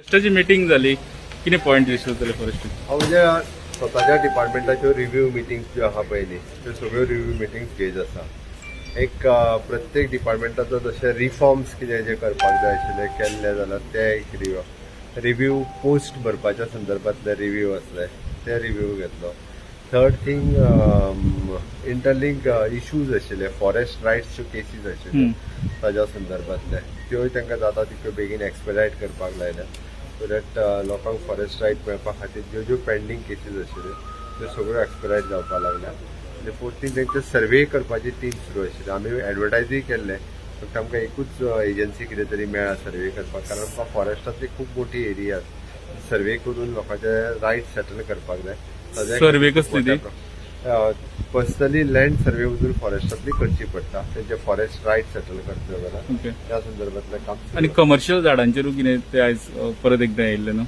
फॉरेस्टाची meeting जाली, कितें point discuss जाले फॉरेस्ट? हांव म्हणजे स्वताच्या डिपार्टमेंटाच्यो रिव्यू मिटिंग्स ज्यो आहा पयलीं, त्यो सगळ्यो रिव्यू मिटिंग्स घेयत आसा. एक प्रत्येक डिपार्टमेंटाचो जशे रिफॉर्म्स कितें जे करपाक जाय आशिल्ले केल्ले जाल्यार ते एक रिव्यू, पोस्ट भरपाच्या संदर्भातले रिव्यू आसले, ते रिव्यू घेतलो. थर्ड थिंग, इंटरलिंक इश्यूज आशिल्ले, फॉरेस्ट रायट्सच्यो केसीस आशिल्ल्यो ताज्या संदर्भातले, त्योय तांकां जाता तितक्यो बेगीन एक्सपेडायट करपाक लायल्या, सो that लोकांक फॉरेस्ट रायट मेळपा खातीर ज्यो ज्यो पेंडींग केसीस आशिल्ल्यो त्यो सगळ्यो एक्सपेडायट जावपाक लागल्या. आनी फोर्थ थिंग, तांचे सर्वे करपाची टीम सुरू आशिल्ली. आमी एडवर्टायजूय केल्ले, फक्त आमकां एकूच एजन्सी कितें तरी मेळ्ळा सर्वे करपाक, कारण आमकां फॉरेस्टांतली खूब मोठी एरिया सर्वे करून लोकांचे रायट सेटल करपाक जाय. Survey कसली ती? पर्सनली लँड सर्वे वचून फॉरेस्टांतली करची पडटा, तेंचे फॉरेस्ट रायट सेटल करतले जाल्यार. त्या संदर्भातलें काम सुरू आनी आसा. कमर्शियल झाडांचेरूय कितें ते आयज परत एकदां येयल्ले न्हू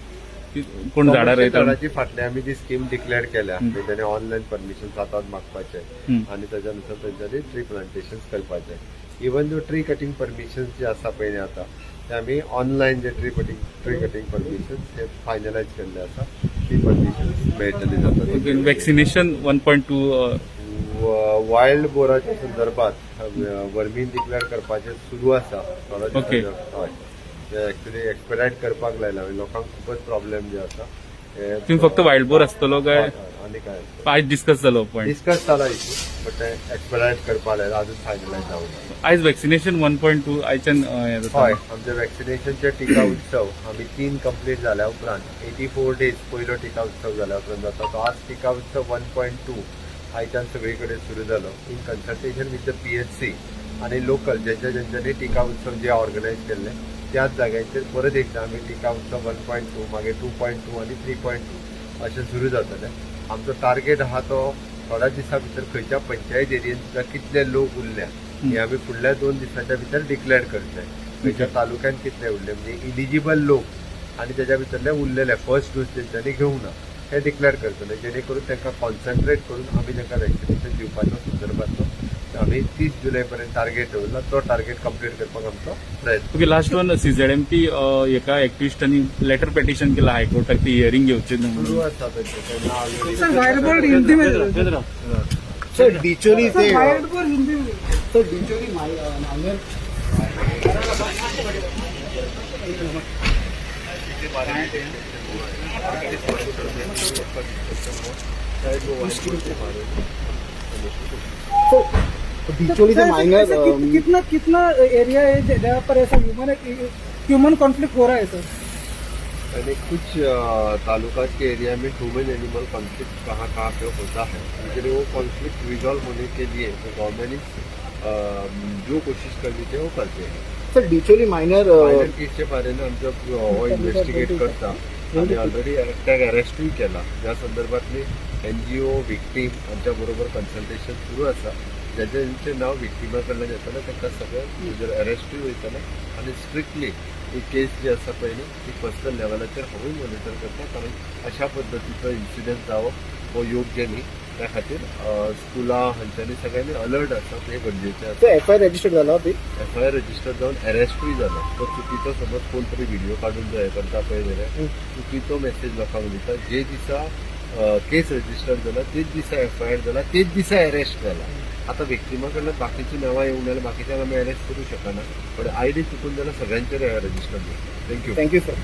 की कोण झाडां रोयता. झाडाची फाटली आमी ती स्कीम डिक्लेअर केल्या, म्हणजे ताणें ऑनलायन परमिशन हातात मागपाचें आनी ताच्या नुसार तेंच्यांनी ट्री प्लांटेशन करपाचें. इवन जो ट्री कटिंग परमिशन जे आसा पळय न्ही आतां, ते आमी ऑनलायन जे ट्री कटिंग परमिशन हे फायनलायज केल्ले आसा, ती परमिशन मेळटली जाता. वॅक्सिनेशन 1.2. वायल्ड बोराच्या संदर्भात वर्मीन डिक्लेअर करपाचें सुरू आसा थोड्या दिसांनी. हय, एक्चुअली एक्सपेडायट करपाक लायला, लोकांक खूबच प्रॉब्लेम जे आसा हे. तुम्ही फक्त वायल्ड बोर आसतलो काय? हय, आनी काय? आयज डिस्कस जालो पॉयंट? डिस्कस जाला इशू, बट ते एक्सपेडायट करपाक लायला, अजून फायनलायज जावंक ना. आयज वॅक्सिनेशन 1.2 आयच्यान हें जाता. हय, आमचे वॅक्सिनेशनचे टिका उत्सव आमी तीन कंप्लीट जाल्या उपरांत, 84 डेज पयलो टिका उत्सव जाल्या उपरांत जाता तो. आज टिका उत्सव 1.2 आयच्यान सगळी कडेन सुरू जालो, in consultation with the PHC आनी लोकल ज्यांच्या ज्यांच्यानी टिका उत्सव जे ऑर्गनायज केल्ले त्याच जाग्यांचेर परत एकदां आमी टिका उत्सव 1.2, मागीर 2.2 आनी 3.2 अशें सुरू जातलें. आमचो टार्गेट आहा तो थोड्या दिसां भितर खंयच्या पंचायत एरियेन सुद्दां कितले लोक उरल्या हे आमी फुडल्या 2 दिसाच्या भितर डिक्लेअर करतले. खंयच्या तालुक्यान कितले उरले, म्हणजे इलिजिबल लोक आनी त्याच्या भितरले उरलेले फर्स्ट डोस तेंच्यांनी घेवंक ना, हे डिक्लेअर करतले, जेणे करून तांकां कॉन्सन्ट्रेट करून आमी तांकां वॅक्सिनेशन दिवपाचो संदर्भातलो आमी 30 जुलय पर्यंत टार्गेट दवरला, तो टार्गेट कंप्लीट करपाक आमचो प्रयत्न. ओके, लास्ट वन, सीझेडएमपी एका एक्टिविस्टांनी लेटर पेटिशन केला हायकोर्टाक, ती हियरिंग घेवची न्हू सुरू म्हणून. आसा तेंचें तेन्ना already. Sir, wild boar Hindi में. सर, डिचोली सर, से वाइल्ड बोर हिंदी में. सर, डिचोली माइनर डिचोली से सर, माइनर ऐसा कितना कितना एरिया है जहाँ पर ऐसा ह्यूमन ह्यूमन कॉन्फ्लिक्ट हो रहा है सर? यानी कुछ तालुका के एरिया में ह्यूमन एनिमल कॉन्फ्लिक्ट कहाँ कहाँ पे होता है, लेकिन वो कॉन्फ्लिक्ट रिजॉल्व होने के लिए तो गवर्नमेंट जो कोशिश करनी चाहिए वो करते हैं. सर, डिचोली माइनर मायनर केसच्या बारे आमचो हो इन्व्हेस्टिगेट करता आणि ऑलरेडी एकट्याक अरेस्टूय केला. ज्या संदर्भातली एनजीओ, विक्टीम हांच्या बरोबर कन्सल्टेशन सुरू आसा. ज्याचे ज्यांचे नाव विक्टिमा कडल्यान येतलें तांकां सगळें जर अरेस्टूय वयतले आनी स्ट्रिक्टली ही केस जी आसा पळय न्ही, ती पर्सनल लेवलाचेर हांवूय मॉनिटर करता, कारण अशा पद्दतीचो इन्सिडंट जावप हो योग्य न्ही. त्या खातीर स्कुलां हांच्यांनी सगळ्यांनी अलर्ट आसप हें गरजेचें आसा. सर, एफआयआर रजिस्टर झाला ते? एफआयआर रजिस्टर जावन अरेस्टूय जाला. तो चुकीचो, समज कोण तरी व्हिडिओ काडून जो हें करता पळय जाल्यार चुकीचो मेसेज लोकांक दिता. जे दिसा केस रजिस्टर जाला तेच दिसा एफआयआर जाला, तेच दिसा अरेस्ट जाला. आतां विक्टिमा कडल्यान बाकीची नांवां येवंक जाल्यार बाकीच्यांक आमी अरेस्ट करूं शकना, पण आयडी चुकून जाल्यार सगळ्यांचेर रजिस्टर जाता. Thank you. Thank you sir.